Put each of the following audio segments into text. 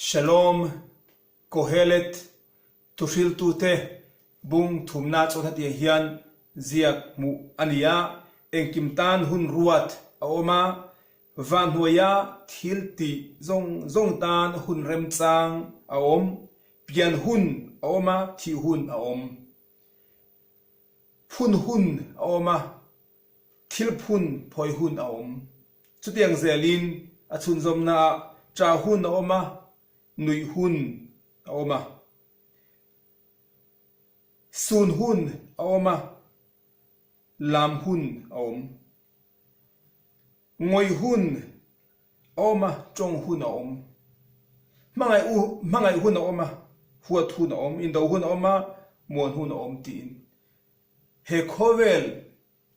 Shalom, Kohelet, Thuhriltute bung thumna chuan hetiang hian ziak hmuh a ni a, engkim tan hun ruat a awm a, vanhnuaia thil tih zawng zawng tan hun remchang a awm, pian hun a awm a, thih hun a awm. Phun hun a awm a, thil phun phawi hun a awm. Chutiang zelin a chhunzawmnaah ṭah hun a awm a, nuih hun a awm a. Sun hun a awm a, lam hun a awm. Ngawih hun a awm a, tawng hun a awm. Hmangaih u hmangaih hun a awm a, huat hun a awm, indo hun a awm a, muan hun a awm tiin. He khawvel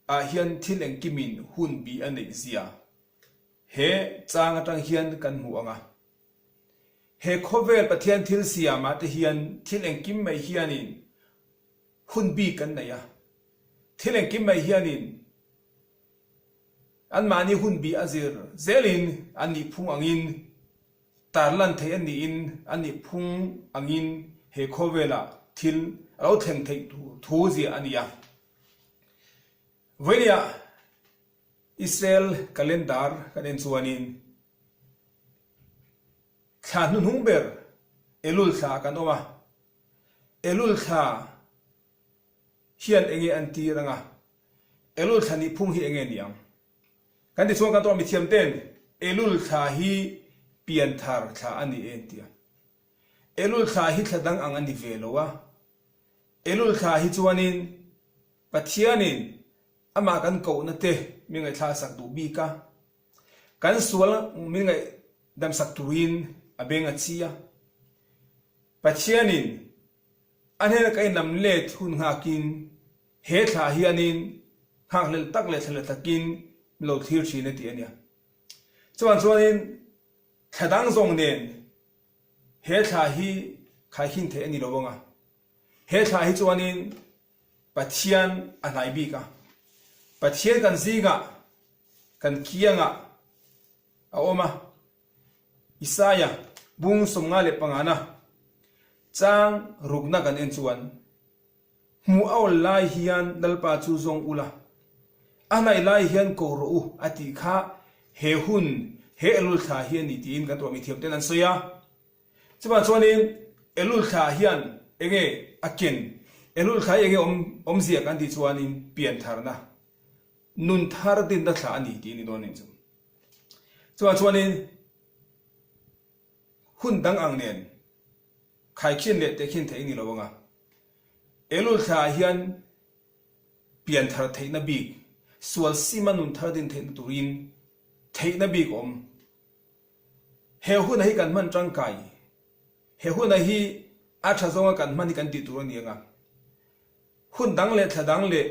ah hian thil engkimin hun bi a neih zia he chang atang hian kan hmu ang a. He khawvel Pathian thil siamah te hian thil engkim mai hianin hun bik kan nei a. Thil engkim mai hianin anmahni hun bih a zir zelin an nihphung angin tarlan theih a niin an nihphung angin he khawvelah thil a lo thleng theih thu ziah a ni a. Vawinia Israel calendar kan en chuanin thla hnuhnung ber Elul thla kan awm a, Elul thla hian enge an tir anga, Elul thla nihphung hi enge ni ang? Kan ti chuan kan tawh mithiam ten Elul thla hi pianthar thla a ni e an ti a. Elul thla hi thla dang ang a ni ve lo a, Elul thla hi chuanin Pathianin amah kan kohna te min ngaihthlak sak duh bik a, kan sual min ngaihdam sak turin a beng a chi a. Pathianin a hnena ka inlam let hun nghakin he thla hianin nghakhlelh tak leh thlahlel takin min lo thlir thin a ti a nia. Chuvang chuanin thla dang zawng nen he thla hi khaikhin theih a ni lo ang a, he thla hi chuanin Pathian a hnai bik a, Pathian kan zingah, kan kiangah a awm a. Isaia bung 55na chang rukna kan en chuan, Hmuh a awl lai hian Lalpa chu zawng ula, a hnaih lai hian ko rawh u a tih kha he hun, he Elul thla hi a ni tiin kan tuahmi thiamten an sawi a. Chuvang chuanin Elul thla hian enge a ken? Elul thla hi enge awmzia kan tih chuanin piantharna, nun thar dinna thla a ni tih a ni dawn a ni chu. Chuvang chuanin hun dang ang nen khaikhin leh tehkhin theih a ni lo ang a, Elul thla ah hian pianthar theihna bik, sual sima nun thar din theihna turin theihna bik a awm. He huna hi kan hman tangkai, he huna hi a tha zawnga kan hman hi kan tih tur a ni ang a. Hun dang leh thla dang leh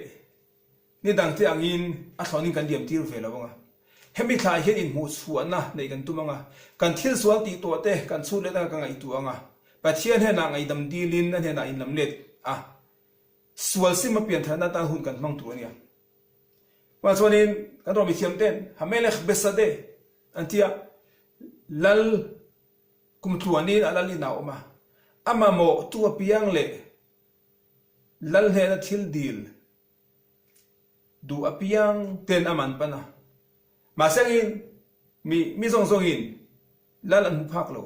ni dangte angin a thlawnin kan liam tir ve lo ang a. Hemi thlaah hian inhmuhchhuahna neih kan tum ang a, kan thil sual tih tawh te kan chhut let anga ka ngaihtuah ang a, Pathian hnenah ngaihdam dilin a hnenah inlam let a, sual sim a piantharna atan hun kan hmang tur a nia. Chuvang chuanin kan rawh mithiam ten Hamelech Besadeh an ti a, Lal kum tluanin a lal inah a awm a, a mamawh tu apiang leh lal hnena thil dil duh apiang ten a man pan a. Mahse angin mi mi zawng zawngin lal an hmu phak lo.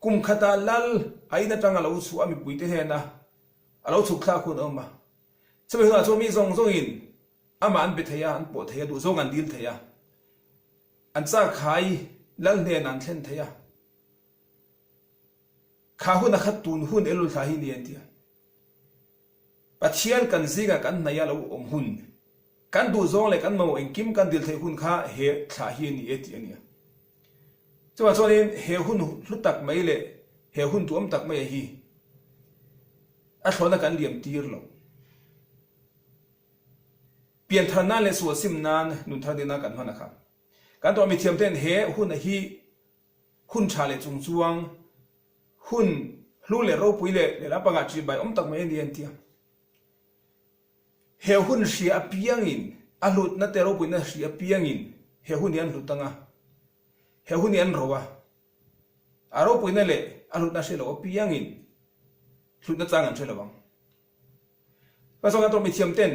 Kum khatah lal a in atanga lo chhuah a mipuite hnena a lo chhuk thlak hun a awm a. Chumi hunah chuan mi zawng zawngin amah an be thei a, an pawh thei a, duhzawng an dil thei a. An chak khai lal hnenah an thlen thei a. Kha hun a khat tun hun Elul thla hi ni an ti a. Pathian kan zingah kan hnaih a lo awm hun, kan duhzawng leh kan mamawh engkim kan dil theih hun kha he thla hi a ni e tih a ni a. Chuvang chuanin he hun hlu tak mai leh he hun duhawm tak mai hi a thlawhna kan liam tir lo. Pianthar nan leh sual sim nan nun thar ding nan kan hman a kha. Kan tuah mithiam ten he hun a hi hun tha leh chung chuang hun hlu leh ropui leh lehlam pangah ṭih bai awm tak mai a ni an ti a. He hun hria apiangin a hlutna te ropuina hria apiangin he hun hi an hlut ang a, he hun hi an ro a. A ropuina leh a hlutna hre lo apiangin hlutna chang an hre lo ang. Hmasawnna tawh mithiam ten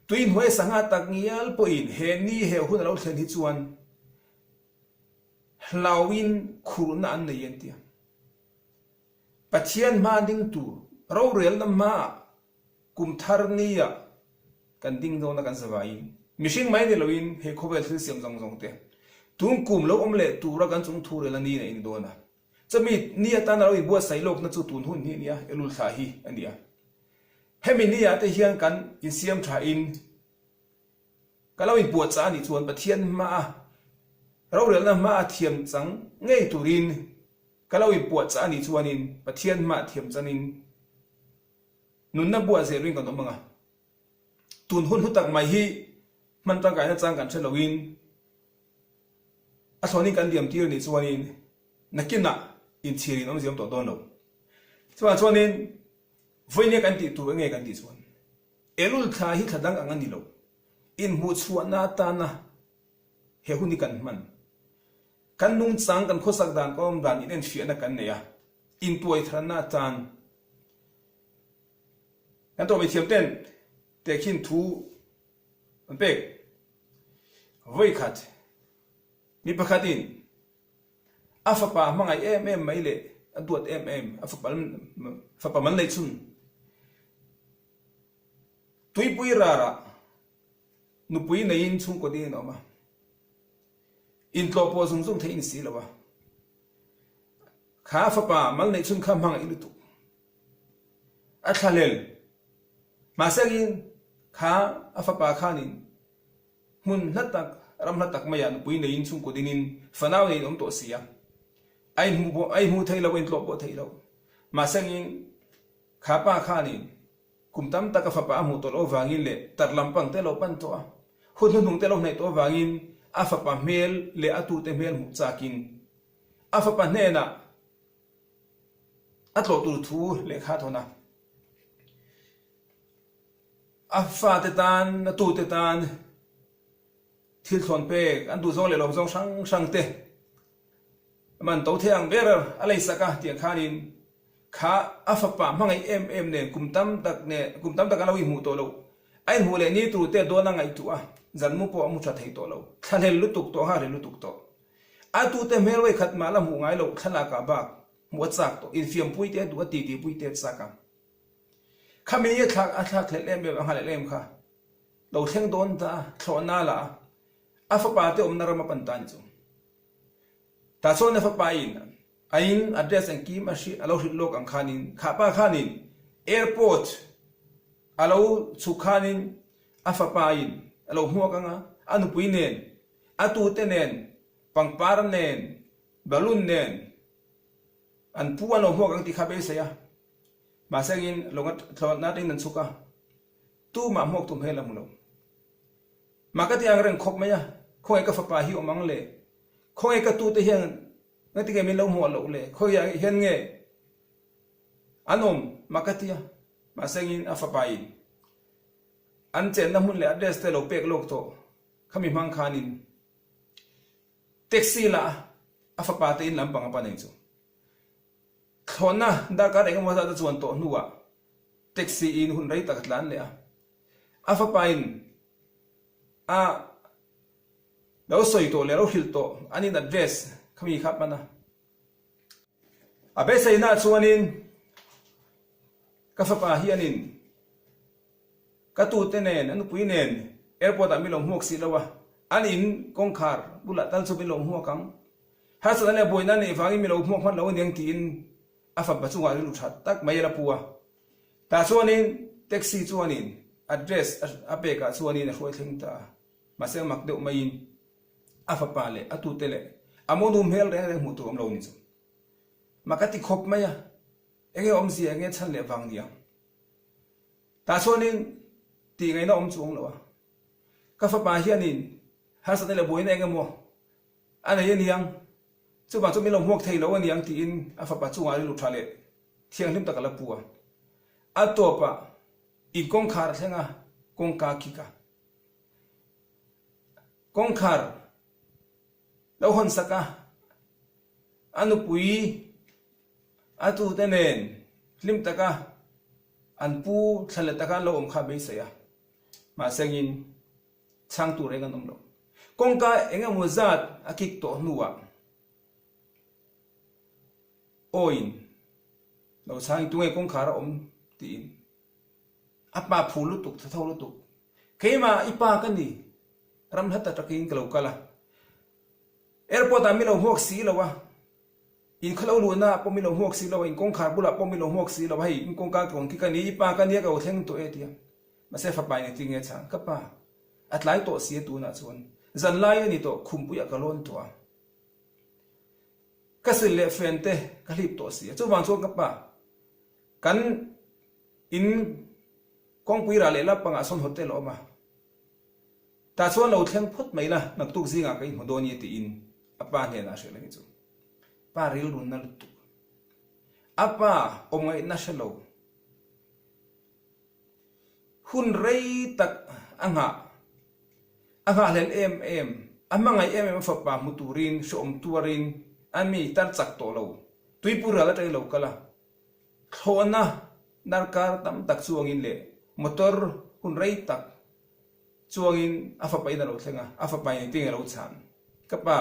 tui hnuai sangha tak ngial pawhin he ni he hun a lo thlen hi chuan hlauin khurhna an nei an ti a. Pathian hma ding tur rorelna hmaah kum thar nia kan ding dawn a kan zavaiin mihring mai ni loin he khawvel thil siam zawng zawng te tun kum lo awm leh tura kan chung thu rel a ni neih a ni dawn a. Chumi ni atana lo inbuatsaih lawkna chu tun hun hi a nia, Elul thla hi a nia. Hemi niah te hian kan insiam thain ka lo inpuahchah a nih chuan Pathian hmaa rorelna hmaa thiam chang ngei turin ka lo inpuahchah a nih chuanin Pathian hmaa thiam chanin nunna buah zelin kan awm ang a. Tun hun hlu tak mai hi hman tangkaina chang kan hre loin A thlawnin kan liam tir nih chuanin nakinah inchhirin awm ziam tawh dawn lo. Chuvang chuanin vawinia kan tih tur enge kan tih chuan Elul thla hi thla dang ang a ni lo. Inhmuhchhuahna atana he hun hi kan hman. Kan nungchang, kan khawsak dan, kan awm dan inenfiahna kan nei a, intuaitharna atan kan tawh mithiam ten tehkhin thu An pek. Vawikhat, mi pakhatin a fapa hmangaih em em mai leh a duat em em, a fapa fapa mal neih chhun tuipui rarah nupui neiin chhungkaw dingin a awm a, intlawh pawh zung zung theih a ni si lo a, kha a fapa mal neih chhun kha hmangaih lutuk. A thlahlel. Mahsengin kha a fapa khanin hmun hla tak, ram hla tak maiah nupui neiin chhungkaw dingin fanau neiin awm tawh si a. A inhmuh pawh, a inhmuh theih lo, a intlawh pawh theih lo. Mahsengin kha pa khanin kum tam tak a fapa a hmuh tawh loh avangin leh tar lampang te lo pan tawh a, hun hnuhnung te lo hnaih tawh avangin a fapa hmel leh a tute hmel hmuh chakin a fapa hnenah A tlawh tur thu lehkha a thawn a, a fate tan, a tute tan thil thlawn pek an duh zawng leh lawm zawng hrang hrang te man to thei ang ber a lei sak a tiang khanin kha a fapa hmangaih em em nen kum tam tak nen kum tam tak a lo inhmuh tawh loh a inhmuh leh ni tur te dawn a ngaihtuah a, zan mu pawh a mu tha thei tawh lo, thlahlel lutuk tawh, nghahlel lutuk tawh. A tute hmel wei khat mah la hmuh ngai loh thlalak ah bak hmuh a chak tawh, infiampui te a duh a titi pui te a chak a. Khami a thlak a thlak hlelh em em a nghalh em kha lo thleng dawn ta a, thlawhna la a, a fapa te awmna ram a pan ta a ni chu. Tah chuan a fapa in a in address engkim a hrilh a lo hrilh lawk ang khanin kha pa khanin airport a lo chhuk khanin a fapa in a lo hmuak ang a, a nupui nen A tute nen, pangpar nen, balloon nen an pu an lo hmuak ang tih kha beisei a. Mahse angin lawng a thlawhna atangin an chhuk a, tumah hmuak tum hmel a hmu lo. Mah ka ti ang reng khawp mai a, khawnge ka fapa hi awm ang le? Khawnge ka tute hian ngatinge min lo hmuah loh le? Khawiah hian nge an awm? Mah ka ti a, mahse angin a fapa in an chenna hmun leh address te lo pek lawk tawh. Khami hmang khanin taxi la a fapa te in lampang a pan ang chu. Thlawhna darkar engemaw zat a chuan tawh hnuah taxi in hun rei tak a tlan leh a. A fapa in a lo sawi tawh leh a lo hrilh tawh an in address khami kha a pan a. A beiseina chuanin ka fapa hianin Ka tute nen, a nupui nen airport ah min lo hmuak si lo a, an in kawngkhar bulah tal chu min lo hmuak ang. Harsatna leh buaina neih vangin min lo hmuak hman lo aniang tiin a fapa chungah rilru tha tak mai a la pu a. Tah chuanin taxi chuanin address a pekah chuanin a hruai thleng ta a, mahse a mak deuh maiin a fapa leh a tute leh a monu hmel reng reng hmuh tur awm lo ni chu. Mak a ti khawp mai a, enge awmzia enge chhan leh vang niang. Tah chuanin tih ngaihna awm chuang lo a, ka fapa hianin harsatna leh buaina eng emaw a nei aniang, chuvang chu min lo hmuak thei lo aniang tiin a fapa chungah rilru tha leh thianghlim tak a la pu a. A tawpah in kawngkhar a thleng a, kawngka a kik a. Kawngkhar lo hawn sak a. A nupui a tute nen hlim taka an pu thla let taka an lo awm kha a beisei a, mahsengin chhang tur reng an awm lo. Kawngka eng emaw zat a kik tawh hnuah awiin lo chhangin tunge kawngkhar a awm tiin a pa phu lutuk tha tho lutuk keimah i pa ka ni ram hla tak takin ka lo kal a airport ah mi lo hmuak si lo a in khaw lo luhna ah pawh mi lo hmuak si lo a in kawngkhar bulah pawh mi lo hmuak si lo a hei in kawngka ka rawn kik a ni i pa ka nia ka lo thleng tawh e tia mahse fapa in engtin nge chhang ka pa a tlai tawh si a tunah chuan zan lai a ni tawh khumpuiah ka lawn tawh a. Ka sil leh fen te ka hlip tawh si a, chuvang chuan ka pa kan in kawngpui rah leh lap pangah sawn hotel a awm a, tah chuan lo thleng phawt mai la, naktuk zingah ka inhmu dawn i tiin a pa hnenah a hrilh a ni chu. Pa rilrunna lutuk, a pa awmngaihna hre lo. Hun rei tak a nghah, a nghahhlelh em em, a hmangaih em em a fapa hmu turin hreawm tuarin a mi tar chak tawh lo, tuipui ral atangin lo kal a, thlawhna darkar tam tak chuangin leh motor hun rei tak chuangin a fapa in a lo thleng a, a fapa in engtin nge a lo chhan? Ka pa,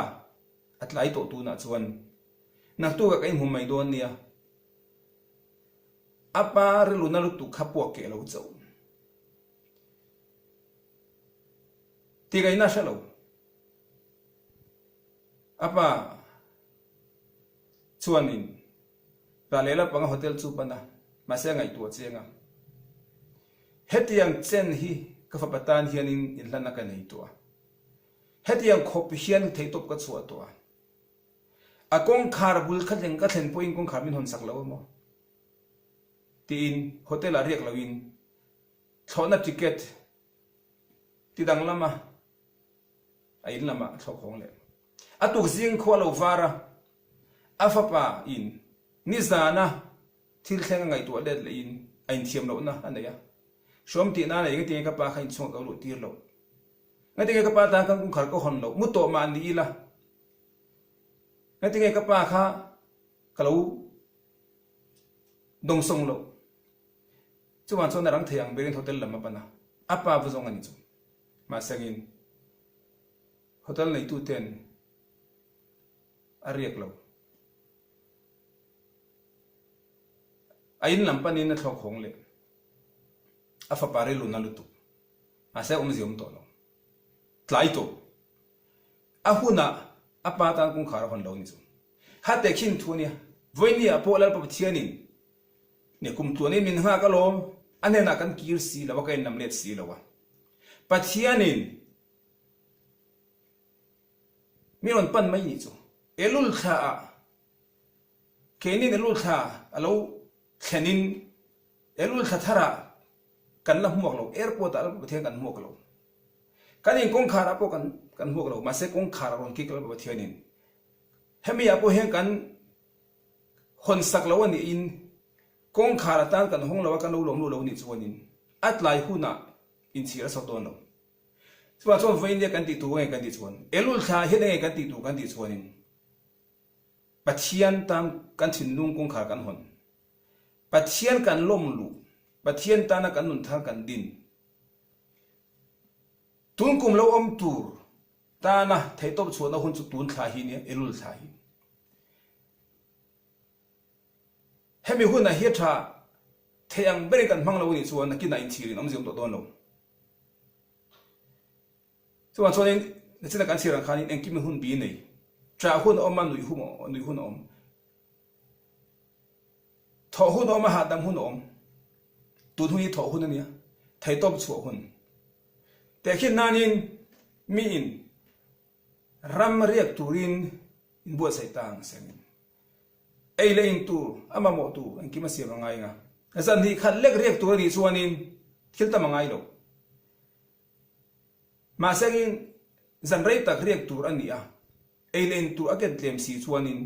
a tlai tawh tunah chuan naktukah ka inhmu mai dawn nia. A pa riluna lutuk kha puak keh lo chauh. Tigaina hre lo. A pa chuanin rah leh la panga hotel chu pan a, mahse a ngaihtuah chiang a. Hetiang chen hi ka fapa tan hianin inhlanna ka nei tawh a. Hetiang khawp hian theihtawp ka chhuah tawh a. A kawngkhar bul kha thleng ka thlen pawhin kawngkhar min hawn sak lo emaw tiin hotel ah riak loin thlawhna ticket ti danglam a a in lamah a thlawk hawng leh. A tuk zing khua lo var a, a fapa in nizana thil thleng a ngaihtuah let lehin a inthiam lohna a nei a. Hrawm tih nan a engatinge ka pa kha inchhungah ka luh tir loh? Ngatinge ka pa tan khan kawngkhar ka hawn loh? Mu tawh mah ni ila. Ngatinge ka pa kha ka lo dawngsawng loh? Chuvang chuan a rang thei ang berin hotel lam a pan a, a pa va zawng a ni chu. Mahsengin hotel neitu ten a riak lo. A in lam panin a thlawk hawng leh a fapa rilruna lutuk. Mahse awmzia awm tawh lo. Tlai tawh. A hunah a pa tan kawngkhar a hawn lo ni chu. Kha teh khin thu ania, Vawinia ah pawh Lalpa Pathianin nia kum tluanin min nghak alawm, a hnenah kan kir si lo a, ka inlam let si lo a. Pathianin mi rawn pan mai ni chu. Elul thla ah keinin Elul thla a lo thlenin Elul thla tharah kan la hmuak lo, airport ah Lalpa Pathian kan hmuak lo. Kan in kawngkhar ah pawh kan kan hmuak lo, mahse kawngkhar a rawn kik Lalpa Pathianin hemi ah pawh hian kan hawn sak lo a nih in kawngkhar atan kan hawng lo a kan lo lawm luh lo nih chuanin a tlai hunah inchhir a sawt dawn lo. Chuvang chuan vawiin kan tih tur nge kan tih chuan Elul thla hian enge kan tih tur kan tih chuanin Pathian tan kan thinlung kawngkhar kan hawn. Pathian kan lawm luh, Pathian tana kan nun thar kan din. Tun kum lo awm tur tana theihtawp chhuahna hun chu tun thla hi nia, Elul thla hi. Hemi hunah hi a tha thei ang berin kan hmang lo anih chuan nakinah inchhirin awmzia awm tawh dawn lo. Chuvang chuanin nachina kan chhir ang khanin engkim hun bi nei, ṭah hun a awm a, nuih hun nuih hun a awm. Thawh hun a awm a, hahdam hun a awm. Tun hun hi thawh hun a nia, theihtawp chhuah hun. Tehkhin nanin miin ram riak turin inbuatsaih ta ang sengin ei leh in tur a mamawh tur engkim a siam a ngai ang a, zan hnih khat lek riak tur a nih chuanin thil tam a ngai lo. Mahsengin zan rei tak riak tur a ni a, ei leh in tur a ken tlem si chuanin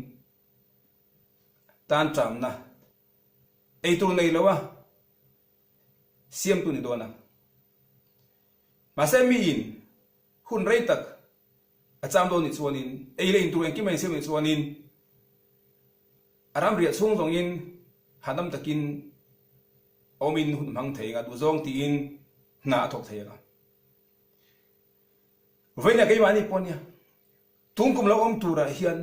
tan ṭamna ei tur nei lo a siamtu ni dawn a. Mahse miin hun rei tak a cham dawn nih chuanin, ei leh in tur engkim a insiam nih chuanin. A ram riah chhung zawngin hahdam takin awmin hun hmang thei anga duhzawng tiin hna a thawk thei anga. Vawiina keimahni pawh nia, tun kum lo awm turah hian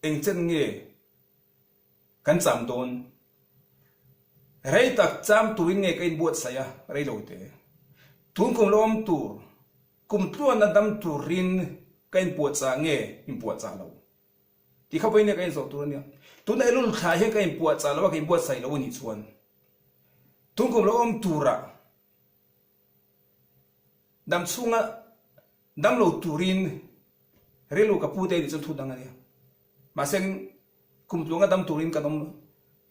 eng chen nge kan cham dawn? Rei tak cham turin nge ka inbuatsaih a, rei lo te. Tun kum lo awm tur, kum tluana dam turin ka inpuahchah nge inpuahchah lo? Ti kha vawiin ka inzawh tur a nia. Tuna Elul thla hian ka inpuahchah lo a, ka inbuatsaih lo a nih chuan tun kum lo awm turah dam chhunga dam lo turin rilru ka pu te a nih chuan thu dang a nia. Mahse kum tluanga dam turin kan awm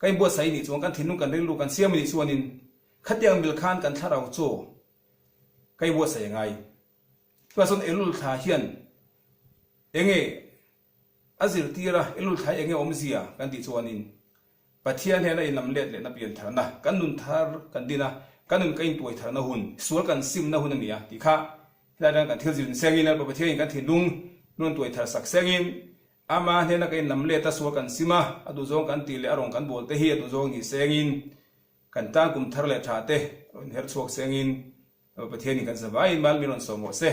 ka inbuatsaih a nih chuan kan thinlung kan rilru kan siam a nih chuanin khatiang mil khan kan thlarau chaw ka inbuatsaih a ngai. Chuvang chuan Elul thla hian enge a zirtir a, Elul thla hi enge awmzia kan tih chuanin Pathian hian a inlam let lehna pian tharna, kan nun thar kan din a, kan nun ka intuai tharna hun, sual kan simna hun a ni a tih kha helai atang kan thil zir sengin Lalpa Pathianin kan thinlung nun tuai thar sak sengin ama hnena ka inlam let a, sual kan sim a, a duhzawng kan tih leh a rawn kan bawl te hi a duhzawng ni sengin kan tan kum thar leh tha te rawn inher chhuak sengin Pathianin kan zavaiin mal min rawn sawm rawh se.